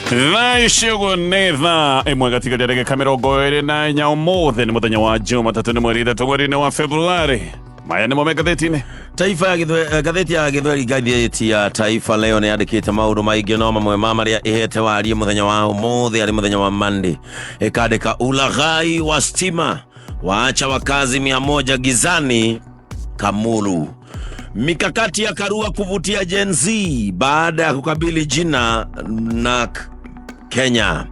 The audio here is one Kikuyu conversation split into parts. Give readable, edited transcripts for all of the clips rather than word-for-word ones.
Thaa ici ũguo nĩ thaa 1 gatigaria ndagĩka 24. Ũmũthĩ nĩ mũthenya wa Jumatatũ, nĩ mweri 3 mweri-inĩ wa Februarĩ. Maya nĩmo me ngathĩti-inĩ. Taifa ya ngathĩti ya Gĩthweri, ngathĩti ya Taifa Leo nĩ yandĩkĩte maũndũ maingĩ, no mamwe ma marĩa ĩhete warie mũthenya wa ũmũthĩ arĩ mũthenya wa Monday, ĩkandĩka ulaghai wa stima waacha wakazi 100 gizani Kamulu, mikakati ya Karua kuvutia Gen Z baada ya kukabili jina na Kenya,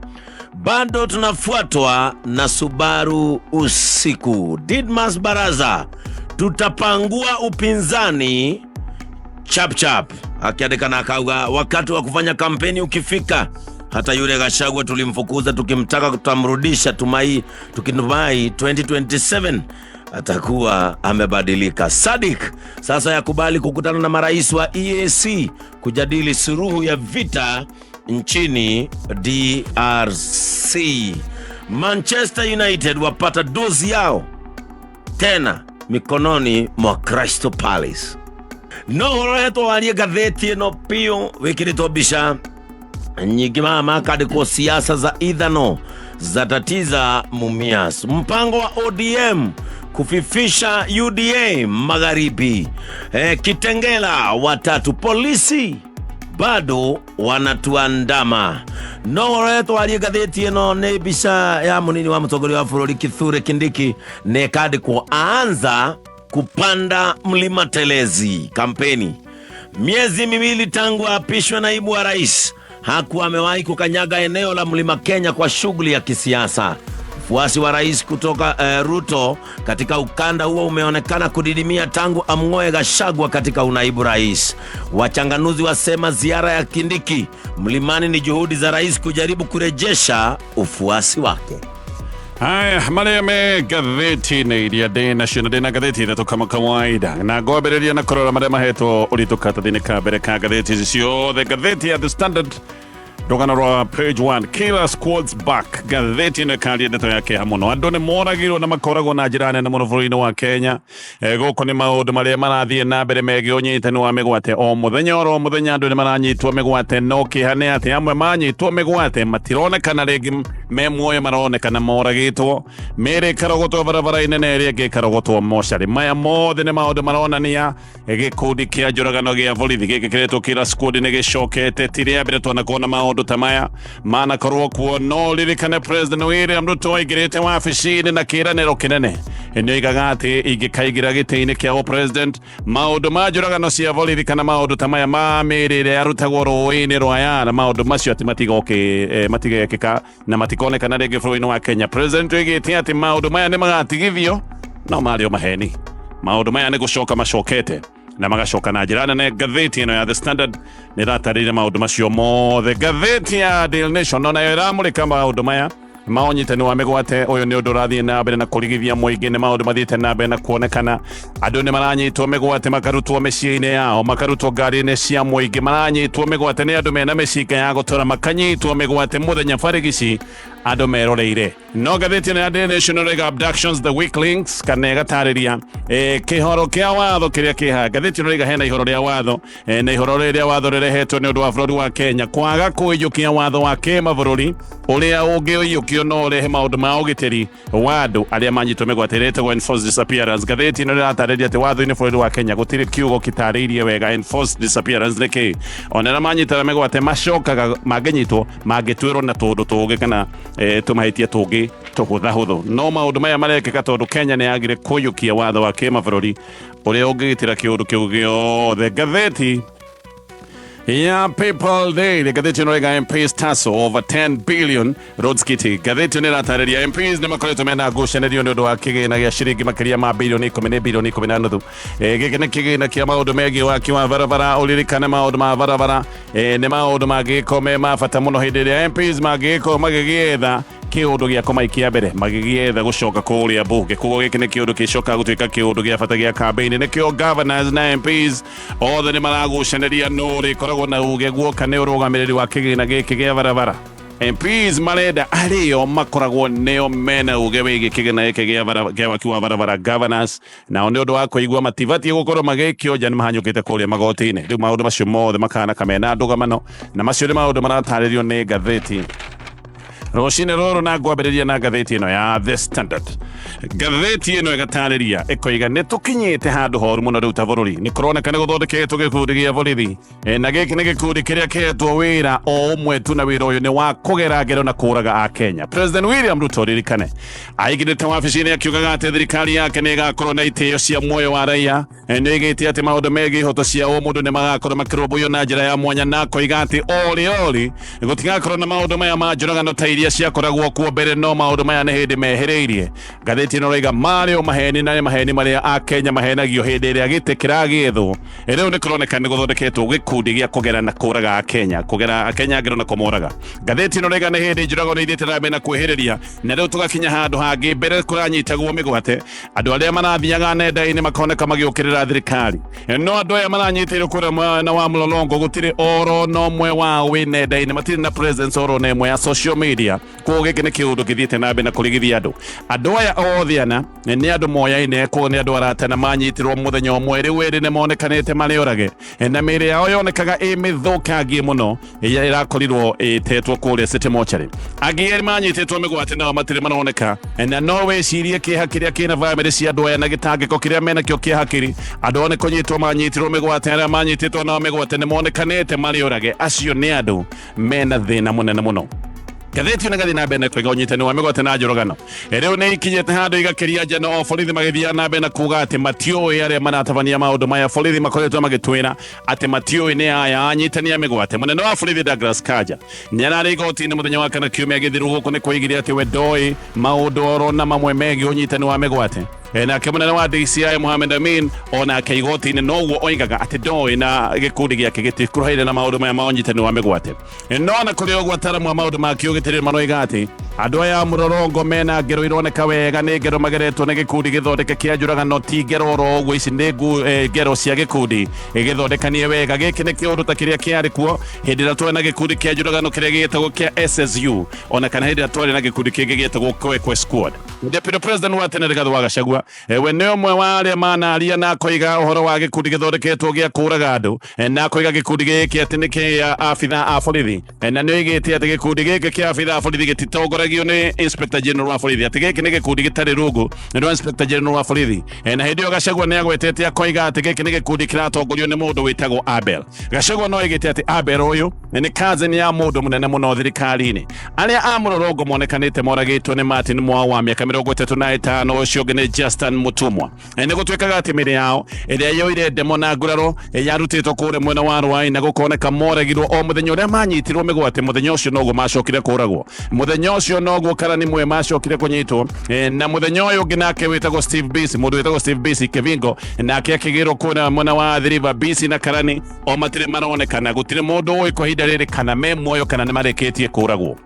bado tunafuatwa na Subaru usiku, Didmas Baraza tutapangua upinzani chap chap, akiandika na akauga wakati wa kufanya kampeni ukifika, hata yule Gachagua tulimfukuza tukimtaka tutamrudisha, tumai tukitumai 2027 atakuwa amebadilika. SADC sasa yakubali kukutana na marais wa EAC kujadili suluhu ya vita nchini DRC. Manchester United wapata dozi yao tena mikononi mwa Crystal Palace. No ũroretwo warie ngathĩti ĩno piũ wĩkĩrĩtwo mbica nyingĩ, maya makandĩkwo siasa za ithano za tatiza Mumias, mpango wa ODM kufifisha UDA magharibi, Kitengela watatu polisi bado wanatuandama. No ũroretwo warie ngathĩti ĩno nĩ mbica ya mũnini wa mũtongoria wa bũrũri Kithure Kindiki, na ĩkandĩkwo aanza kupanda mlima Telezi kampeni. Miezi 2 tangu aapishwe naibu wa rais, hakuwa amewahi kukanyaga eneo la mlima Kenya kwa shughuli ya kisiasa. Ufuasi wa rais kutoka Ruto katika ukanda huo umeonekana kudidimia tangu amng'oe Gachagua katika unaibu rais. Wachanganuzi wasema ziara ya Kindiki mlimani ni juhudi za rais kujaribu kurejesha ufuasi wake. Haya, marĩa me ngathĩti-inĩ iria ndĩ nacio, na ndĩ na ngathĩti 3 kama kawaida, na ngwambĩrĩria na kũrora marĩa mahetwo ũritũ karatathi-inĩ ka mbere ka ngathĩti ici ciothe. Ngathĩti ya The Standard, rũgano rwa page 1, killer squads back. Ngathĩti ĩno ĩkaria ndeto ya kĩeha mũno, andũ nĩ moragirwo na makoragwo na njĩra nene mũno bũrũri-inĩ wa Kenya. Gũkũ nĩ maũndũ marĩa marathiĩ na mbere megiĩ ũnyitani wa mĩgwate. O mũthenya oro mũthenya andũ nĩ maranyitwo mĩgwate, no kĩeha nĩ atĩ amwe manyitwo mĩgwate matironekana rĩngĩ me muoyo, maronekana moragĩtwo, mĩĩrĩ ĩkarogotwo barabara-inĩ na ĩrĩa ĩngĩ ĩkarogotwo mocarĩ. Maya mothe nĩ maũndũ maronania gĩkundi kĩa njũragano gĩa borithi gĩkĩ kĩretwo Killer Squad nĩ gĩcokete. Ti rĩa mbere twanakorwo na maũndũ ta maya manakorwo kuo, no ririkane President William Ruto aingĩrĩte wabici-inĩ na kĩĩranĩro kĩnene. Nĩ oigaga atĩ ingĩkaingĩra gĩtĩ-inĩ kĩa ũpresident, maũndũ ma njũragano cia borithi kana maũndũ ta maya ma mĩĩrĩ ĩrĩa yarutagwo rũĩ-inĩ rwa Yala, maũndũ macio atĩ matigekĩka na matikonekana rĩngĩ bũrũri-inĩ wa Kenya. President oigĩte atĩ maũndũ maya nĩ magatigithio, no marĩ o maheni. Maũndũ maya nĩ gũcoka macokete na magacoka na njĩra nene. Ngathĩti ĩno ya The Standard nĩ ĩratarĩria maũndũ macio mothe. Ngathĩti ya Daily Nation onayo ĩramũrĩka maũndũ maya ma ũnyitani wa mĩgwate. Ũyũ nĩ ũndũ ũrathiĩ na mbere na kũrigithia mũingĩ. Nĩ maũndũ mathiĩte na mbere na kuonekana, andũ nĩ maranyitwo mĩgwate, makarutwo mĩciĩ-inĩ yao, makarutwo ngari-inĩ cia mũingĩ, maranyitwo mĩgwate nĩ andũ mena mĩcinga ya gũtũra, makanyitwo mĩgwate mũthenya barigici andũ meroreire. No ngathĩti ĩno ya Daily Nation ĩroiga abductions the weak links, kana ĩgatarĩria kĩhoro kĩa watho kĩrĩa kĩha. Ngathĩti ĩno ĩroiga hena ihoro rĩa watho, na ihoro rĩrĩ rĩa watho rĩrehetwo nĩ ũndũ wa bũrũri wa Kenya kwaga kũiyũkia watho wa kĩmabũrũri ũrĩa ũngĩũiyũkio no ũrehe maũndũ ma ũgitĩri wa andũ arĩa manyitwo mĩgwate, ĩrĩa ĩtagwo enforced disappearance. Ngathĩti ĩno ĩratarĩria atĩ watho-inĩ bũrũri wa Kenya gũtirĩ kiugo gĩtarĩirie wega enforced disappearance nĩ kĩĩ. Ona arĩa manyitaga mĩgwate macokaga mangĩnyitwo mangĩtuĩrwo na tũũndũ tũngĩ kana tũmahĩtia tũngĩ tũhũthahũthũ. No maũndũ maya marekĩka tondũ Kenya nĩ yagire kũiyũkia watho wa kĩmabũrũri ũrĩa ũngĩgitĩra kĩũndũ kĩu gĩothe. Ngathĩti ya People Daily, ngathĩti ĩno ĩga MPs tussle over 10 billion roads kitty. Ngathĩti ĩno ĩratarĩria MPs nĩ makoretwo mena ngucanĩrio nĩ ũndũ wa kĩgĩna gĩa ciringi makĩria ma bilioni 10 nĩ bilioni 10.5. Gĩkĩ nĩ kĩgĩna kĩa maũndũ megiĩ waki wa barabara. Ũririkane maũndũ ma barabara nĩ maũndũ mangĩgĩkorwo me ma bata mũno hĩndĩ ĩrĩa MPs mangĩgĩkorwo magĩgĩetha kĩũndũ gĩa kũmaikia mbere, magĩgĩetha gũcoka kũrĩa mbunge. Koguo gĩkĩ nĩ kĩũndũ gĩcokaga gũtuĩka kĩũndũ gĩa bata gĩa campaign. Nĩkĩo governors na MPs othe nĩ maragucanĩria nũ ũrĩkoragwo na uge guoka nĩ ũrũgamĩrĩri wa kĩgĩna gĩkĩ gĩa barabara. MPs marenda arĩo makoragwo nĩo mena uge wĩgiĩ kĩgĩna gĩkĩ gĩa gĩa waki wa barabara governors, nao nĩ ũndũ wa kũigua matibatiĩ gũkorwo magĩkio nja nĩ mahanyũkĩte kũrĩa magoti-inĩ. Rĩu maũndũ macio mothe makana kamena ndũgamano, na macio nĩ maũndũ maratarĩrio nĩ ngathĩti rũcinĩ rũrũ, na ngwambĩrĩria na ngathĩti ĩno ya The Standard. Ngathĩti ĩno ĩgatarĩria ĩkoiga nĩ tũkinyĩte handũ horu mũno rĩu ta bũrũri, nĩ kũroneka nĩ gũthondeketwo gĩkundi gĩa borithi. Na gĩkĩ nĩ gĩkundi kĩrĩa kĩhetwo wĩra o ũmwe tu, na wĩra ũyũ nĩ wa kũgera ngero na kũraga a Kenya. President William Ruto, ririkane, aingĩrĩte wabici-inĩ akiugaga atĩ thirikari yake nĩ ĩgakorwo na itĩo cia muoyo wa raia. Nĩ ĩgĩte atĩ maũndũ megiĩ ihoto cia ũmũndũ nĩ magakorwo makĩrũmbũiyo na njĩra ya mwanya, na akoiga atĩ orĩ orĩ gũtigakorwo na maũndũ maya ma njũragano ta iria ciakoragwo kuo mbere, no maũndũ maya nĩ hĩndĩ mehĩrĩirie. Ngathĩti ĩno ĩroiga marĩ o maheni, na nĩ maheni marĩa Akenya mahenagio hĩndĩ ĩrĩa gĩtĩ kĩragĩethwo. Rĩu nĩ kũroneka nĩ gũthondeketwo gĩkundi gĩa kũgera na kũraga Akenya, kũgera Akenya ngero na kũmoraga. Ngathĩti ĩno ĩroiga nĩ hĩndĩ njũrago nĩ ithiĩte na mbere na kwĩhĩrĩria, na rĩu tũgakinya handũ hangĩ. Mbere kũranyitagwo mĩgwate andũ arĩa marathiaga nenda-inĩ makoneka magĩũkĩrĩra thirikari, no andũ aya maranyitĩirwo kũrĩa mwena wa Mlolongo gũtirĩ oro na ũmwe wao wĩ nenda-inĩ, matirĩ na presence oro na ĩmwe ya social media. Koguo gĩkĩ nĩ kĩũndũ gĩthiĩte na mbere na kũrigithia andũ. Andũ aya othe ana nĩ andũ moyaine, koguo nĩ andũ arata na manyitirwo mũthenya ũmwe. Rĩu erĩ nĩ monekanĩte marĩ orage, na mĩĩrĩ yao yonekaga ĩ mĩthũkangie mũno ĩrĩa ĩrakorirwo ĩtetwo kũrĩa City Mortuary. Angĩ erĩ manyitĩtwo mĩgwate nao matirĩ maroneka, na no wĩcirie kĩeha kĩrĩa kĩna bamĩrĩ cia andũ aya na gĩtangĩko kĩrĩa menakĩo kĩa hakiri. Andũ ao nĩ kũnyitwo manyitirwo mĩgwate, arĩa manyitĩtwo nao mĩgwate nĩ monekanĩte marĩ orage. Acio nĩ andũ mena thĩna mũnene mũno. Ngathĩti ĩno ĩgathiĩ na mbere na kũiga ũnyitani wa mĩgwate na njũragano rĩu nĩ ikinyĩte handũ igakĩria njano, o borithi magĩthiaga na mbere na kuga atĩ matiũĩ arĩa maratabania maũndũ maya. Borithi makoretwo magĩtwĩra atĩ matiũĩ nĩ aya anyitani a mĩgwate. Mũnene wa borithi Douglas Kanja nĩ ararĩ igoti-inĩ mũthenya wa kana kiumia gĩthiru gũkũ nĩ kwoigire atĩ we ndoĩ maũndũ oro na mamwe megiĩ ũnyitani wa mĩgwate. Nake mũnene wa DCI Mohamed Amin onake igoti-inĩ noguo oigaga atĩ ndoĩ na gĩkundi gĩake gĩtikuruhaine na maũndũ maya ma ũnyitani wa mĩgwate. No na kũrĩ ũguo, ataramu a maũndũ ma kĩũgitĩri maroiga atĩ andũ aya a mũrorongo mena ngero ironeka wega nĩ ngero mageretwo nĩ gĩkundi gĩthondeke kĩa njũragano, ti ngero oro ũguo. Ici nĩ ngero cia gĩkundi gĩthondekanie wega. Gĩkĩ nĩ kĩũndũ ta kĩrĩa kĩarĩ kuo hĩndĩ ĩrĩa twarĩ na gĩkundi kĩa njũragano kĩrĩa gĩtagwo kĩa SSU, ona kana hĩndĩ ĩrĩa twarĩ na gĩkundi kĩngĩ gĩtagwo Kwekwe Squad. Deputy President wa tene Rigathi wa Gachagua, we nĩ ũmwe wa arĩa manaria na akoiga ũhoro wa gĩkundi gĩthondeketwo gĩa kũraga andũ, na akoiga gĩkundi gĩkĩ atĩ nĩ kĩa abitha a borithi, na nĩ oigĩte atĩ gĩkundi gĩkĩ kĩa abitha a borithi gĩtitongoragio nĩ Inspector General wa borithi, atĩ gĩkĩ nĩ gĩkundi gĩtarĩ rungu rwa Inspector General wa borithi. Na hĩndĩ ĩyo Gachagua nĩ agwetete akoiga atĩ gĩkĩ nĩ gĩkundi kĩratongorio nĩ mũndũ wĩtagwo Abel. Gachagua no oigĩte atĩ Abel ũyũ nĩ cousin ya mũndũ mũnene mũno thirikari-inĩ. Arĩa a mũrorongo monekanĩte moragĩtwo nĩ Martin Mwao wa mĩaka 35, ũcio ũngĩ nĩ Justin Mutumwa. Nĩ gũtuĩkaga atĩ mĩrĩ yao ĩrĩa yoire ndemo na nguraro yarutĩtwo kũrĩa mwena wa Rwai, na gũkoneka moragirwo o mũthenya ũrĩa manyitirwo mĩgwate. Mũthenya ũcio noguo macokire kũragwo, mũthenya ũcio noguo karani mwe macokire kũnyitwo. Na mũthenya ũyũ ũngĩ nake wĩtagwo Steve Bisi, mũndũ wĩtagwo Steve Bisi Kevingo, nake akĩgĩrwo kũrĩa mwena wa Athi River. Bisi na karani o matirĩ maronekana, gũtirĩ mũndũ ũĩ kwa ihinda rĩrĩ kana me muoyo kana nĩ marĩkĩtie kũragwo.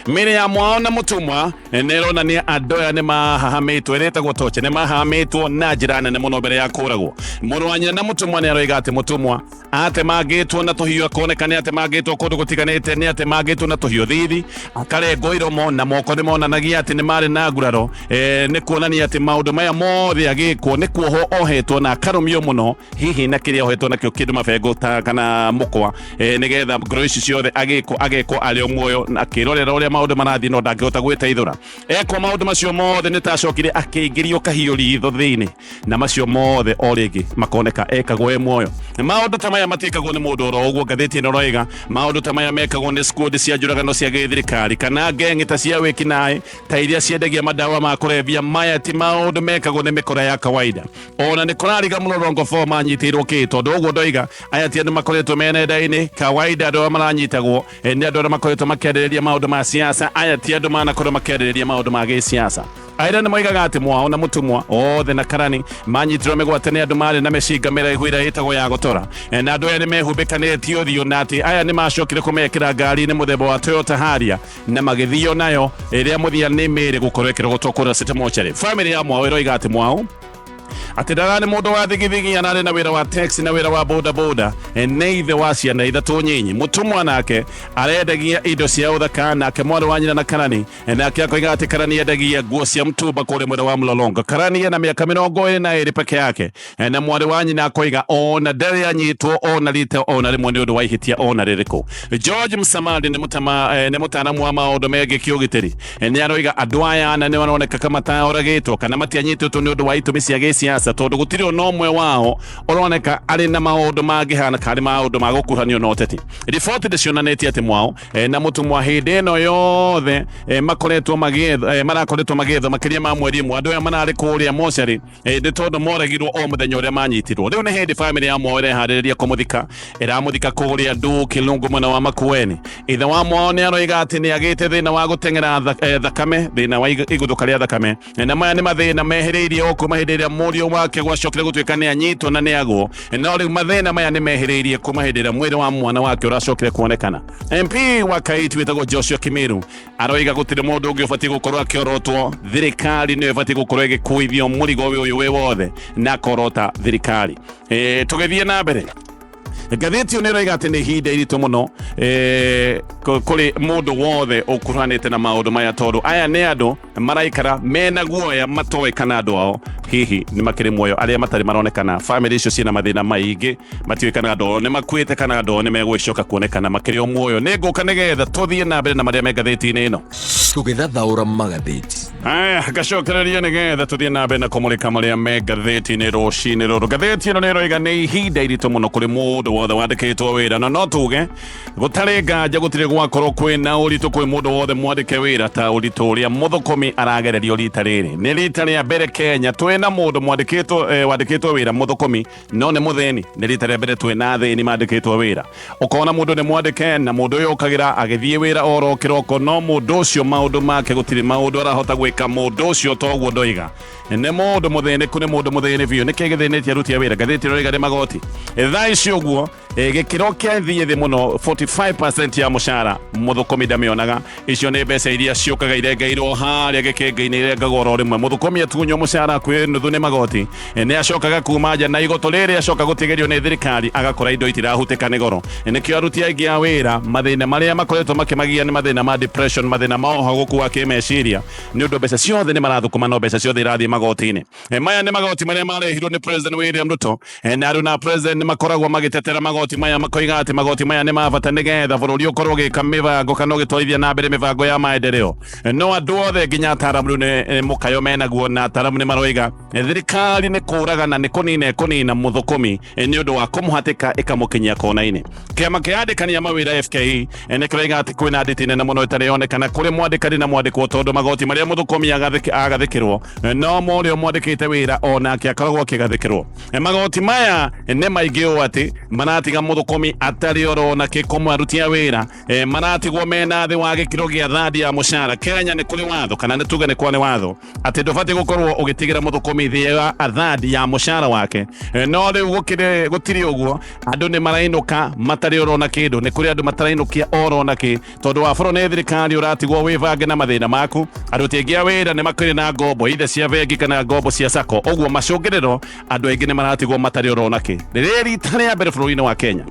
Mĩrĩ ya Mwao na Mũtũmwa nĩ ĩronania andũ aya nĩ mahahamĩtwo, ĩrĩtagwo toche, nĩ mahahamĩtwo na njĩra nene mũno mbere ya kũragwo. Mũrũ wa nyina na Mũtũmwa nĩ aroiga atĩ Mũtũmwa atemangĩtwo na tũhiũ, akoneka nĩ atemangĩtwo kũndũ gũtiganĩte, nĩ atemangĩtwo na tũhiũ thithi, akarengwo iromo na moko, nĩ monanagia atĩ nĩ marĩ na nguraro. Nĩ kuonania atĩ maũndũ maya mothe agĩkwo nĩ kuohwo ohetwo na akarũmio mũno, hihi na kĩrĩa ohetwo nakĩo kĩndũ mabengo ta kana mũkwa, nĩgetha ngoro ici ciothe agĩkwo agekwo arĩ o muoyo na akĩrorera ũrĩa maũndũ marathiĩ, no ndangĩhota gwĩteithũra. Ekwo maũndũ macio mothe nĩ tacokire akĩingĩrio kahiũ ritho thĩinĩ, na macio mothe o rĩngĩ makoneka ekagwo e muoyo. Maũndũ ta maya matiĩkagwo nĩ mũndũ oro ũguo. Ngathĩti ĩno ĩroiga maũndũ ta maya mekagwo nĩ squad cia njũragano cia gĩthirikari kana ngeng'i ta cia wĩkinaĩ ta iria ciendagia madawa ma kũrebia. Maya ti maũndũ mekagwo nĩ mĩkora ya kawaida. Ona nĩ kũrariga mũrorongo 4 manyitĩirwo kĩ, tondũ ũguo ndoiga aya ti andũ makoretwo me nenda-inĩ kawaida. Andũ arĩa maranyitagwo nĩ andũ arĩa makoretwo makĩarĩrĩria maũndũ ma siasa. Aya ti andũ manakorwo makĩarĩrĩria maũndũ ma gĩsiasa. Aira nĩ moigaga atĩ Mwao na Mũtũmwa othe na karani manyitirwo mĩgwate nĩ andũ marĩ na mĩcinga mĩraihu ĩrĩa ĩtagwo ya gotora, na andũ aya nĩ mehumbĩkanĩtie ũthiũ, na atĩ aya nĩ macokire kũmekĩra ngari-inĩ mũthemba wa Toyota Harrier na magĩthio nayo, ĩrĩa mũthia nĩ mĩĩrĩ gũkorwo ĩkĩrogotwo kũrĩa City Mortuary. Famĩlĩ ya Mwao ĩroiga atĩ Mwao Atĩ ndararĩ mũndũ wa thigithigi, ararĩ na wĩra wa taxi na wĩra wa boda boda. Nĩ ithe wa ciana ithatũ nyinyi. Mũtũmwa nake arendagia indo cia ũthaka, nake mwarĩ wa nyina na Karani nake akoiga atĩ Karani endagia nguo cia mtumba kũrĩa mwena wa Mlolongo. Karani ena mĩaka 22 peke yake, na mwarĩ wa nyina akoiga ona ndarĩ anyitwo ona rita ona rĩmwe nĩ ũndũ wa ihĩtia ona rĩrĩkũ. George Msamali nĩ mũtaaramu wa maũndũ megiĩ kĩũgitĩri, nĩ aroiga andũ aya ana nĩ maroneka kama mataoragĩtwo kana matianyitĩtwo nĩ ũndũ wa itũmi cia gĩsiasa, tondũ gũtirĩ ona ũmwe wao ũroneka arĩ na maũndũ mangĩhana karĩ maũndũ ma gũkuruhanio na ũteti. Riboti nĩ cionanĩtie atĩ Mwao na Mũtũmwa hĩndĩ ĩno yothe makoretwo magĩethwo, marakoretwo magĩethwo makĩria ma mweri ũmwe. Andũ aya mararĩ kũrĩa mocarĩ nĩ tondũ moragirwo o mũthenya ũrĩa manyitirwo. Rĩu nĩ hĩndĩ bamĩrĩ ya Mwao ĩreharĩrĩria kũmũthika, ĩramũthika kũrĩa Nduu Kilungu mwena wa Makueni. Ithe wa Mwao nĩ aroiga atĩ nĩ agĩte thĩna wa gũteng'era thakame, thĩna wa iguthũka rĩa thakame, na maya nĩ mathĩna mehĩrĩirie o kuma hĩndĩ ĩrĩa mũriũ wake gwacokire gũtuĩka nĩ anyitwo na nĩ agwo. No rĩu mathĩna maya nĩ mehĩrĩirie kuma hĩndĩ ĩrĩa mwĩrĩ wa mwana wake ũracokire kuonekana. MP wa Kaiti wĩtagwo Joshua Kimiru aroiga gũtirĩ mũndũ ũngĩ ũbatiĩ gũkorwo akĩorotwo, thirikari nĩyo ĩbatiĩ gũkorwo ĩgĩkuithio mũrigo ũyũ wĩ wothe na akorota thirikari. Tũgĩthiĩ na mbere, ngathĩti ĩyo nĩ ĩroiga atĩ nĩ ihinda iritũ mũno kũrĩ mũndũ wothe ũkuruhanĩte na maũndũ maya, tondũ aya nĩ andũ maraikara mena guoya matoĩ kana andũ ao hihi nĩ makĩrĩ muoyo, arĩa matarĩ maronekana. Bamĩrĩ icio ciĩna mathĩna maingĩ, matiũĩ kana andũ ao nĩ makuĩte kana andũ ao nĩ megũgĩcoka kuonekana makĩrĩ o muoyo. Nĩ ngũka nĩgetha tũthiĩ na mbere na marĩa me ngathĩti-inĩ ĩno. Tũgĩthathaũra magathĩti. Aya, ngacokereria nĩgetha tũthiĩ na mbere na kũmũrĩka marĩa me ngathĩti-inĩ rũcinĩ rũrũ. Ngathĩti ĩno nĩ ĩroiga nĩ ihinda iritũ mũno kũrĩ mũndũ wothe wandĩkĩtwo wĩra, na no tuge gũtarĩ nganja gũtirĩ gwakorwo kwĩna ũritũ kwĩ mũndũ wothe mwandĩke wĩra ta ũritũ ũrĩa mũthũkũmi aragererio rita rĩrĩ. Nĩ rita rĩa mbere Kenya twĩna mũndũ wandĩkĩtwo wĩra mũthũkũmi no nĩ mũthĩni. Nĩ rita rĩa mbere twĩna athĩni mandĩkĩtwo wĩra. Ũkona mũndũ nĩ mwandĩke na mũndũ ũyũ ũkagĩra agĩthiĩ wĩra oro kĩroko, no mũndũ ũcio maũndũ make gũtirĩ maũndũ arahota gwĩka. Mũndũ ũcio toguo ndoiga nĩ mũndũ mũthĩnĩku, nĩ mũndũ mũthĩni biũ. Nĩkĩ gĩthĩnĩtie aruti a wĩra? Ngathĩti ĩroiga nĩ magoti. Thaa ici ũguo gĩkĩro kĩa thiĩ thĩ mũno, 45% ya mũcara mũthũkũmi ndamĩonaga. Icio nĩ mbeca iria ciũkaga irengeirwo harĩa gĩkĩngĩ-inĩ, irengagwo oro rĩmwe. Mũthũkũmi atunywo mũcara kwĩ nuthu nĩ magoti, nĩ acokaga kuma nja na igoto rĩrĩ acoka gũtigĩrio nĩ thirikari, agakora indo itirahutĩka nĩ goro. Nĩkĩo aruti aingĩ a wĩra mathĩna marĩa makoretwo makĩmagia nĩ mathĩna ma depression, mathĩna ma ũhagũku wa kĩmeciria, nĩ ũndũ mbeca ciothe nĩ marathũkũma no mbeca ciothe irathiĩ magoti-inĩ. Maya nĩ magoti marĩa marehirwo nĩ President William Ruto, na arũ na President nĩ makoragwo magĩtetera magoti maya, makoiga atĩ magoti maya nĩ ma bata nĩgetha bũrũri ũkorwo ũgĩka mĩbango kana ũgĩtwarithia na mbere mĩbango ya maendeleo. No andũ othe nginya ataaramu rĩu nĩ mũkayo menaguo, na ataaramu nĩ maroiga thirikari nĩ kũragana, nĩ kũnina ĩkũnina mũthũkũmi nĩ ũndũ wa kũmũhatĩka ĩkamũkinyia kona-inĩ. Kĩama kĩa andĩkani a mawĩra FKE nĩ kĩroiga atĩ kwĩna nditi nene mũno ĩtarĩ yonekana kũrĩ mwandĩkani na mwandĩkwo, tondũ magoti marĩa mũthũkũmi agathĩkĩrwo no mo ũrĩa ũmwandĩkĩte wĩra onake akoragwo akĩgathĩkĩrwo. Magoti maya nĩ maingĩ ũũ atĩ maratiga mũthũkũmi atarĩ oro na kĩkomo. Aruti a wĩra maratigwo mena thĩ wa gĩkĩro gĩa thandi ya mũcara. Kenya nĩ kũrĩ watho, kana nĩ tuge nĩ kwa nĩ watho, atĩ ndũbatiĩ gũkorwo ũgĩtigĩra mũthũkũmi thĩ ya athandi ya mũcara wake. No rĩu gũtirĩ ũguo, andũ nĩ marainũka matarĩ orona kĩndũ. Nĩ kũrĩ andũ matarainũkia orona kĩ, tondũ wa boro nĩ thirikari ũratigwo wĩbange na mathĩna maku. Aruti aingĩ a wĩra nĩ makĩrĩ na ngombo ithe cia bengi kana ngombo cia sacco, ũguo macũngĩrĩro andũ aingĩ nĩ maratigwo matarĩ orona kĩ. Rĩrĩ rita rĩa mbere bũrũri-inĩ wa Kenya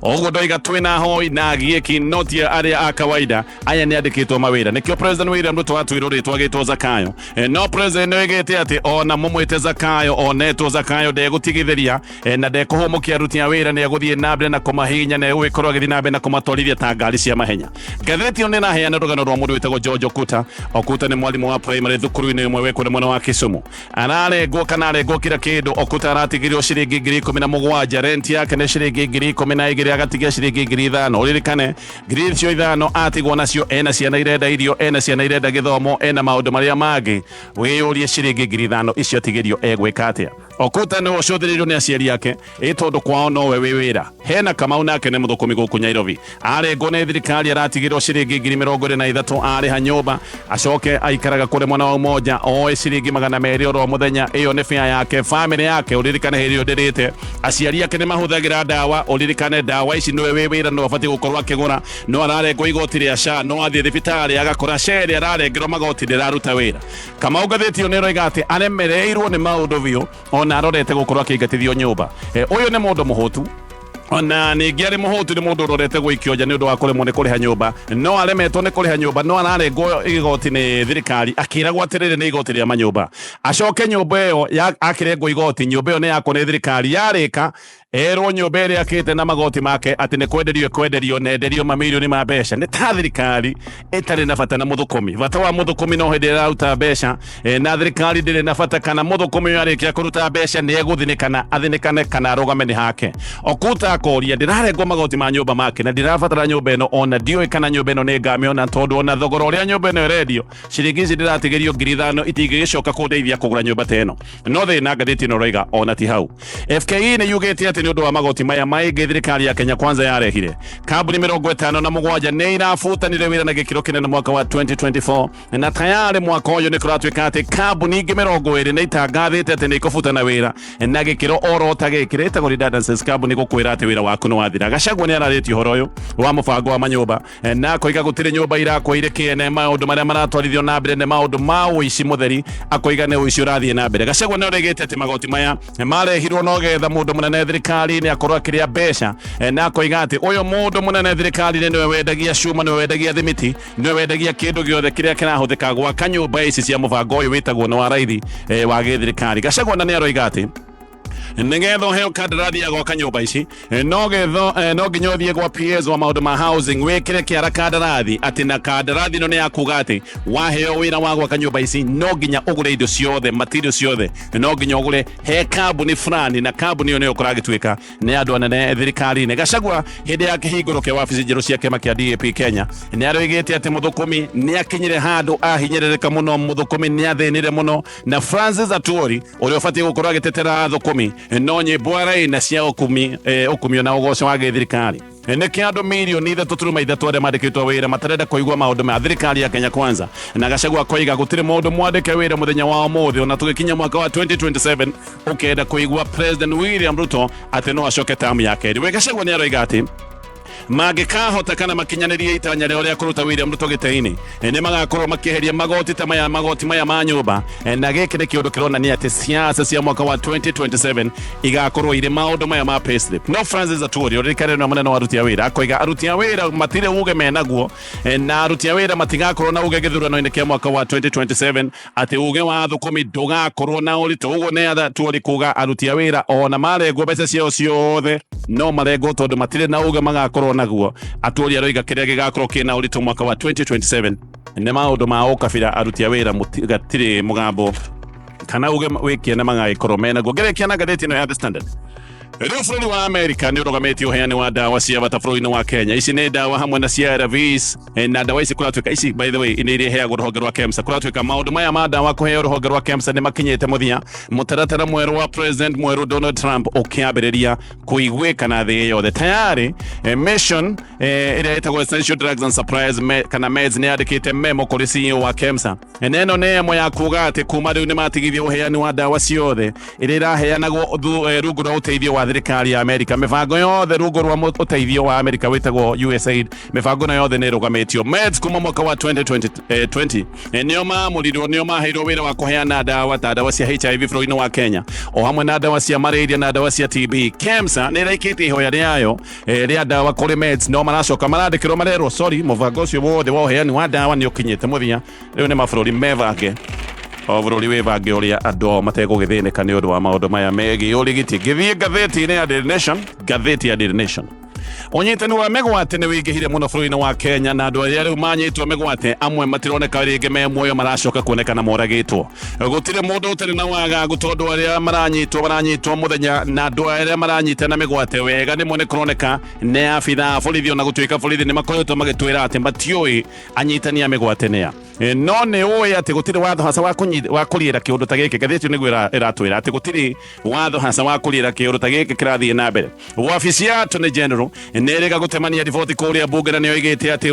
ũguo ndoiga twĩna hoi na gieki, no ti arĩa a kawaida, aya nĩ andĩkĩtwo mawĩra. Nĩkĩo President William Ruto atuirwo rĩtwa agĩtwo Zakayo. No President nĩ oigĩte atĩ ona mũmwĩte Zakayo onetwo Zakayo ndegũtigithĩria na ndekũhũmũkia aruti a wĩra, nĩ egũthiĩ na mbere na kũmahihinya na egũgĩkorwo agĩthiĩ na mbere na kũmatwarithia ta ngari cia mahenya. Ngathĩti ĩyo nĩ ĩraheana rũgano rwa mũndũ wĩtagwo George Okuta. Okuta nĩ mwarimũ wa primary thukuru-inĩ ĩmwe wĩ kũrĩa mwena wa Kisumu. Ararengwo kana arengwo kila kĩndũ. Okuta aratigĩrio ciringi 17,000, rent yake nĩ ciringi 12,000, agatigia ciringi 5,000. Ũririkane ngiri icio ithano atigwo nacio, ena ciana irenda irio, ena ciana irenda gĩthomo, ena maũndũ marĩa mangĩ. Wĩyũrie ciringi 5,000 icio atigĩrio egwĩka atĩa? Okuta nĩwe ũcũthĩrĩirio nĩ aciari ake ĩ tondũ kwao nowe wĩ wĩra. Hena Kamau nake nĩ mũthũkũmi gũkũ Nyairobi, arengwo nĩ thirikari aratigĩrwo ciringi 23,000 arĩha nyũmba, acoke aikaraga kũrĩ mwena wa Umoja oe ciringi 200 oro mũthenya. Ĩyo nĩ fare yake, famĩlĩ yake ũririkane hĩndĩ ĩyo ndĩrĩte, aciari ake nĩ mahũthagĩra ndawa, ũririkane ndawa ici nĩwe wĩ wĩra nĩwe ũbatiĩ gũkorwo akĩgũra, no ararengwo igoti rĩa SHA, no athiĩ thibitarĩ agakora SHA ĩrĩa ararengerwo magoti ndĩraruta wĩra. Kamau ngathĩti ĩyo nĩ ĩroiga atĩ aremereirwo nĩ maũndũ biũ ona arorete gũkorwo akĩingatithio nyũmba. Ũyũ nĩ mũndũ mũhũtu, ona ningĩ arĩ mũhũtu nĩ mũndũ ũrorete gũikio nja nĩ ũndũ wa kũremwo nĩ kũrĩha nyũmba, no aremetwo nĩ kũrĩha nyũmba, no ararengwo igoti nĩ thirikari akĩragwo atĩrĩrĩ nĩ igoti rĩa manyũmba, acoke nyũmba ĩyo akĩrengwo igoti, nyũmba ĩyo nĩ yakwo nĩ thirikari, yarĩka erwo nyũmba ĩrĩa akĩte na magoti make atĩ nĩ kwenderio ĩkwenderio na enderio mamirioni ma mbeca. Nĩ ta thirikari ĩtarĩ na bata na mũthũkũmi, bata wa mũthũkũmi no hĩndĩ ĩrĩa araruta mbeca, na thirikari ndĩrĩ na bata kana mũthũkũmi ũyũ arĩkia kũruta mbeca nĩ egũthinĩkana, athinĩkane kana arũgame nĩ hake. Okuta akoria ndĩrarengwo magoti ma nyũmba make na ndĩrabatara nyũmba ĩno, ona ndiũĩ kana nyũmba ĩno nĩ ngamĩona, tondũ ona thogora ũrĩa nyũmba ĩno ĩrendio ciringi ici ndĩratigĩrio 5,000 itingĩgĩcoka kũndeithia kũgũra nyũmba ta ĩno. No thĩna ngathĩti ĩno ĩroiga ona ti hau. FKE nĩ yugĩte atĩ nĩ ũndũ wa magoti maya maingĩ thirikari ya Kenya Kwanza yarehire, kambuni 57 nĩ irabutanire wĩra na gĩkĩro kĩnene mwaka wa 2024, na tayarĩ mwaka ũyũ nĩ kũratuĩka atĩ kambuni ingĩ 20 nĩ itangathĩte atĩ nĩ ikũbutana wĩra na gĩkĩro oro ta gĩkĩ. Rĩtagwo redundancies, kambuni gũkwĩra atĩ wĩra waku nĩ wathira. Gachagua nĩ ararĩtie ũhoro ũyũ wa mũbango wa manyũmba, na akoiga gũtirĩ nyũmba irakwo irĩ kĩene, maũndũ marĩa maratwarithio na mbere nĩ maũndũ ma ũici mũtheri, akoiga nĩ ũici ũrathiĩ na mbere. Gachagua nĩ oigĩte atĩ magoti maya marehirwo no getha mũndũ mũnene thirikari-inĩ akorwo akĩrĩa mbeca, na akoiga atĩ ũyũ mũndũ mũnene thirikari-inĩ nĩwe wendagia cuma, nĩwe wendagia thimiti, nĩwe wendagia kĩndũ gĩothe kĩrĩa kĩrahũthĩka gwaka nyũmba ici cia mũbango ũyũ wĩtagwo nĩ wa raithi, wa gĩthirikari. Gachagua na nĩ aroiga atĩ nĩgetha ũheo kandarathi ya gwaka nyũmba ici, no getho no nginya ũthiĩ gwa PS wa maũndũ ma housing wĩkĩre kĩara kandarathi, atĩ na kandarathi ĩno nĩ ya kuga atĩ waheo wĩra wa gwaka nyũmba ici no nginya ũgũre indo ciothe, material ciothe no nginya ũgũre he kambuni fulani, na kambuni ĩyo nĩyo kũragĩtuĩka nĩ andũ anene thirikari-inĩ. Gachagua hĩndĩ ya kĩhingũro kĩa wabici njerũ cia kĩama kĩa DAP Kenya nĩ aroigĩte atĩ mũthũkũmi nĩ akinyire handũ ahinyĩrĩrĩka mũno, mũthũkũmi nĩ athĩnire mũno, na Francis Atwoli ũrĩa ũbatiĩ gũkorwo agĩtetera thũkũmi no nyĩmbo araina cia ũkumi, ũkumio na ũgoco wa gĩthirikari. Nĩkĩ andũ 3.3 million arĩa mandĩkĩtwo wĩra matarenda kũigua maũndũ ma thirikari ya Kenya Kwanza? Na Gachagua akoiga gũtirĩ mũndũ mwandĩke wĩra mũthenya wa ũmũthĩ ona tũgĩkinya mwaka wa 2027 ũkenda kũigua President William Ruto atĩ no acoke tamu ya kerĩ. We Gachagua nĩ aroiga atĩ mangĩkahota kana makinyanĩrie itanya rĩao rĩa kũruta William Ruto gĩtĩ-inĩ, nĩ magakorwo makĩeheria magoti ta maya, magoti maya ma nyũmba, na gĩkĩ nĩ kĩũndũ kĩronania atĩ siasa cia mwaka wa 2027 igakorwo irĩ maũndũ maya ma payslip. No Francis Atwoli ũririkane nĩwe mũnene wa aruti a wĩra akoiga aruti a wĩra matirĩ uge menaguo, na aruti a wĩra matigakorwo na uge gĩthurano-inĩ kĩa mwaka wa 2027, atĩ uge wa thũkũmi ndũgakorwo na ũritũ. Ũguo nĩ Atwoli kuga aruti a wĩra ona marengwo mbeca ciao ciothe no marengwo tondũ matirĩ na uge magakorwo naguo. Atwoli aroiga kĩrĩa gĩgakorwo kĩna ũritũ mwaka wa 2027 nĩ maũndũ ma ũkabira, aruti a wĩra gatirĩ mũgambo kana uge wĩkĩene magagĩkorwo menaguo. Ngĩrĩkia na ngathĩti ĩno ya The Standard, rĩu bũrũri wa Amerika nĩ ũrũgamĩtie ũheani wa ndawa cia bata bũrũri-inĩ wa Kenya. Ici nĩ ndawa hamwe na cia ARVs, na ndawa ici kũratuĩka ici, by the way, nĩ iria iheagwo rũhonge rwa KEMSA. Kũratuĩka maũndũ maya ma ndawa kũheo rũhonge rwa KEMSA nĩ makinyĩte mũthia, mũtaratara mwerũ wa President mwerũ Donald Trump ũkĩambĩrĩria kũiguĩka na thĩ yothe. Tayari mission ĩrĩa ĩtagwo Essential Drugs and Supplies kana MEDS nĩ yandĩkĩte memo kũrĩ CEO wa KEMSA, na ĩno nĩ ĩmwe ya kuga atĩ kuma rĩu nĩ matigithia ũheani wa ndawa ciothe iria iraheanagwo rungu rwa ũteithio wa thirikari ya Amerika. Mĩbango yothe rungu rwa ũteithio wa Amerika wĩtagwo USAID, mĩbango ĩno yothe nĩ ĩrũgamĩtio. MEDS kuma mwaka wa 2020 20, nĩo maamũrirwo, nĩo maheirwo wĩra wa kũheana ndawa ta ndawa cia HIV bũrũri-inĩ wa Kenya, o hamwe na ndawa cia malaria na ndawa cia TB. KEMSA nĩ ĩraikĩtie ihoya rĩayo rĩa ndawa kũrĩ MEDS, no maracoka marandĩkĩrwo marerwo sorry, mũbango ũcio wothe wa ũheani wa ndawa nĩ ũkinyĩte mũthia, rĩu nĩ mabũrũri mebange, o bũrũri wĩbange ũrĩa andũ ao mategũgĩthĩnĩka nĩ ũndũ wa maũndũ maya megiĩ ũrigiti. Ngĩthiĩ ngathĩti-inĩ ya Daily Nation, ngathĩti ya Daily Nation. Ũnyitani wa mĩgwate nĩ wĩingĩhire mũno bũrũri-inĩ wa Kenya, na andũ arĩa rĩu manyitwo mĩgwate amwe matironeka rĩngĩ me muoyo, maracoka kuonekana moragĩtwo. Gũtirĩ mũndũ ũtarĩ na wagagu, tondũ arĩa maranyitwo maranyitwo mũthenya, na andũ arĩa maranyitana mĩgwate wega nĩmo nĩ kũroneka nĩ abithaa a borithi, ona gũtuĩka borithi nĩ makoretwo magĩtwĩra atĩ matiũĩ anyitani a mĩgwate nĩa. No nĩ ũĩ atĩ gũtirĩ watho haca wa kũriĩra kĩũndũ ta gĩkĩ. Ngathĩti nĩguo ĩratwĩra atĩ gũtirĩ watho haca wa kũriĩra kĩũndũ ta gĩkĩ kĩrathiĩ na mbere. Wabici ya Attorney General nĩ ĩrĩga gũtemania riboti kũrĩa mbunge, na nĩ yoigĩte atĩ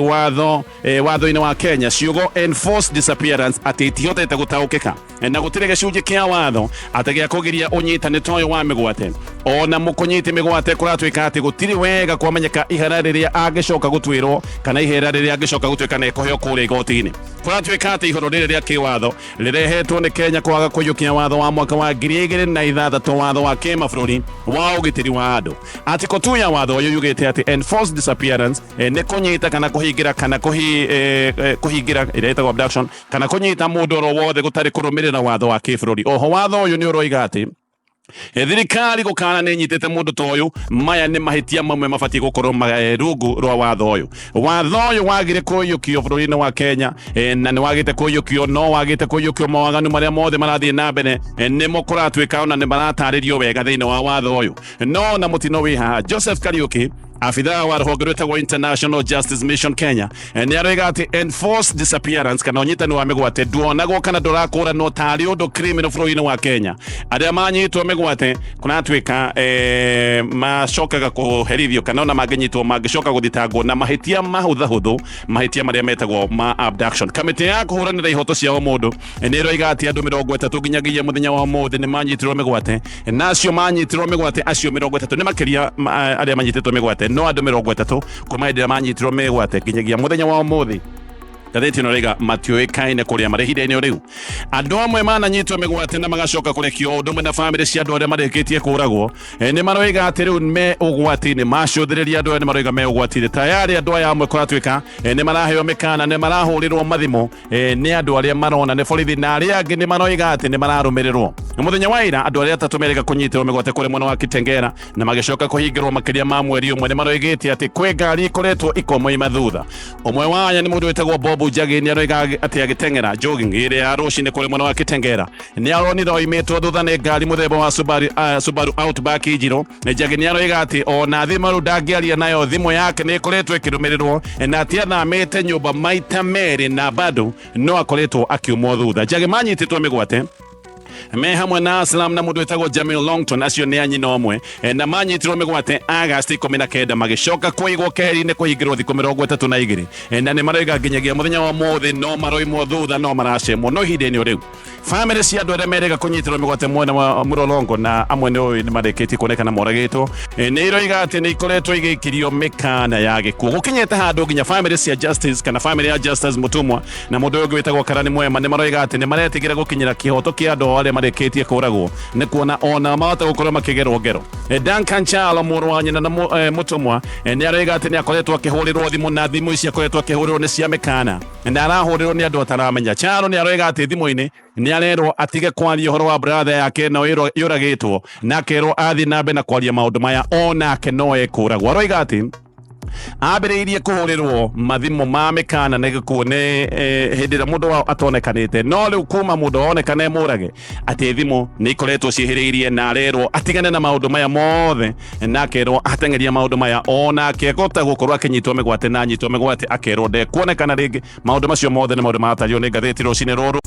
watho-inĩ wa Kenya ciugo enforced disappearance atĩ itihotete gũtaũkĩka, na gũtirĩ gĩcunjĩ kĩa watho atĩ gĩa kũgiria ũnyitani ta ũyũ wa mĩgwate. Ona mũkũnyiti mĩgwate kũratuĩka atĩ gũtirĩ wega kwamenyeka ihera rĩrĩa angĩcoka gũtuĩrwo, kana ihera rĩrĩa angĩcoka gũtuĩka nĩ ekũheo kũrĩa igoti-inĩ. Kũratuĩka atĩ ihoro rĩrĩ rĩa kĩwatho rĩrehetwo nĩ Kenya kwaga kũiyũkia watho wa mwaka wa 2006, watho wa kĩmabũrũri wa ũgitĩri wa andũ. Article 2 ya watho ũyũ yugĩte atĩ enforced disappearance nĩ kũnyita kana kũhingĩra kana kũhingĩra ĩrĩa ĩtagwo abduction, kana kũnyita mũndũ oro wothe gũtarĩ kũrũmĩrĩra watho wa kĩbũrũri. Oho watho ũyũ nĩ ũroiga atĩ thirikari gũkana nĩ nyitĩte mũndũ ta ũyũ, maya nĩ mahĩtia mamwe mabatiĩ gũkorwo rungu rwa watho ũyũ. Watho ũyũ wagire kũiyũkio bũrũri-inĩ wa Kenya, na nĩ wagĩte kũiyũkio, no wagĩte kũiyũkio mawaganu marĩa mothe marathiĩ na mbere nĩmo kũratuĩka ona nĩ maratarĩrio wega thĩinĩ wa watho ũyũ. No na mũtino wĩ haha, Joseph Kariuki, abithaa wa rũhonge rwĩtagwo International Justice Mission Kenya, nĩ aroiga atĩ enforced disappearance kana ũnyitani wa mĩgwate nduonagwo kana ndũrakũranwo tarĩ ũndũ criminal bũrũri-inĩ wa Kenya. Arĩa manyitwo mĩgwate kũratuĩka macokaga kũherithio, kana ona mangĩnyitwo mangĩcoka gũthitangwo na mahĩtia mahũthahũthũ, mahĩtia marĩa metagwo ma abduction. Kamĩtĩ ya kũhũranĩra ihoto cia ũmũndũ nĩ ĩroiga atĩ andũ 30 nginyagia mũthenya wa ũmũthĩ nĩ manyitirwo mĩgwate, na acio manyitirwo mĩgwate, acio 30 nĩ makĩria arĩa manyitĩtwo mĩgwate, no andũ 30 kuma hĩndĩ ĩrĩa manyitirwo mĩgwate nginyagia mũthenya wa ũmũthĩ, ngathĩti ĩno ĩroiga matiũĩkaine kũrĩa marĩ ihinda-inĩ o rĩu. Andũ amwe mananyitwo mĩgwate na magacoka kũrekio, ũndũ ũmwe na bamĩrĩ cia andũ arĩa marĩkĩtie kũragwo, nĩ maroiga atĩ rĩu me ũgwati-inĩ. Macũthĩrĩria andũ aya nĩ maroiga me ũgwati-inĩ tayarĩ. Andũ aya amwe kũratuĩka nĩ maraheo mĩkana, nĩ marahũrĩrwo mathimũ nĩ andũ arĩa marona nĩ borithi, na arĩa angĩ nĩ maroiga atĩ nĩ mararũmĩrĩrwo. Mũthenya wa ira andũ arĩa atatũ merĩga kũnyitĩrwo mĩgwate kũrĩ mwena wa Kitengela na magĩcoka kũhingĩrwo makĩria ma mweri ũmwe nĩ maroigĩte atĩ kwĩ ngari ikoretwo ikomoima thutha. Ũmwe wa aya nĩ mũndũ wĩtagwo Bob Njagi, nĩ aroiga atĩ agĩteng'era jogging ĩrĩa ya rũcinĩ kũrĩ mwena wa Kitengela nĩ aronire oimĩtwo thutha nĩ ngari mũthemba wa Subaru Outback njirũ. Njagi nĩ aroiga atĩ ona thimũ rĩu ndangĩaria nayo, thimũ yake nĩ ĩkoretwo ĩkĩrũmĩrĩrwo, na atĩ athamĩte nyũmba maita merĩ na bado no akoretwo akiumwo thutha. Njagi manyitĩtwo mĩgwate me hamwe na Aslam na mũndũ wĩtagwo Jamil Longton, acio nĩ a nyina ũmwe, na manyitirwo mĩgwate August 19, magĩcoka kũigwo keheri-inĩ kũhingĩrwo thikũ 32, na nĩ maroiga nginyagia mũthenya wa ũmũthĩ no maroimwo thutha, no maracemwo. No ihinda-inĩ o rĩu bamĩrĩ cia andũ arĩa merĩga kũnyitĩrwo mĩgwate mwena wa Mũrolongo, na amwe nĩ ũĩ nĩ marĩkĩtie kuonekana moragĩtwo, nĩ iroiga atĩ nĩ ikoretwo igĩikirio mĩkana ya gĩkuũ. Gũkinyĩte handũ nginya bamĩrĩ cia Justice, kana bamĩrĩ ya Justice Mũtũmwa na mũndũ ũyũ ũngĩ wĩtagwo Karani Mwema, nĩ maroiga atĩ nĩ maretigĩra gũkinyĩra kĩhoto kĩa andũ arĩa marĩkĩtie kũragwo, nĩ kuona ona mahota gũkorwo makĩgerwo ngero. Duncan Chalo, mũrũ wa nyina na Mũtũmwa, nĩ aroiga atĩ nĩ akoretwo akĩhũrĩrwo thimũ, na thimũ ici akoretwo akĩhũrĩrwo nĩ cia mĩkana, na arahũrĩrwo nĩ andũ ataramenya. Chalo nĩ aroiga atĩ thimũ-inĩ nĩ arerwo atige kwaria ũhoro wa brother yake no yũragĩtwo, na akerwo athiĩ na mbere na kwaria maũndũ maya onake no ekũragwo. Aroiga atĩ ambĩrĩirie kũhũrĩrwo mathimũ ma mĩkana nĩ gĩkuũ nĩ hĩndĩ ĩrĩa mũndũ wao atonekanĩte, no rĩu kuma mũndũ onekane mũrage, atĩ thimũ nĩ ikoretwo ciĩhĩrĩirie, na arerwo atigane na maũndũ maya mothe, na akerwo ateng'eria maũndũ maya onake akahota gũkorwo akĩnyitwo mĩgwate, na anyitwo mĩgwate akerwo ndekuonekana rĩngĩ. Maũndũ macio mothe nĩ maũndũ maratario nĩ ngathĩti rũcinĩ rũrũ.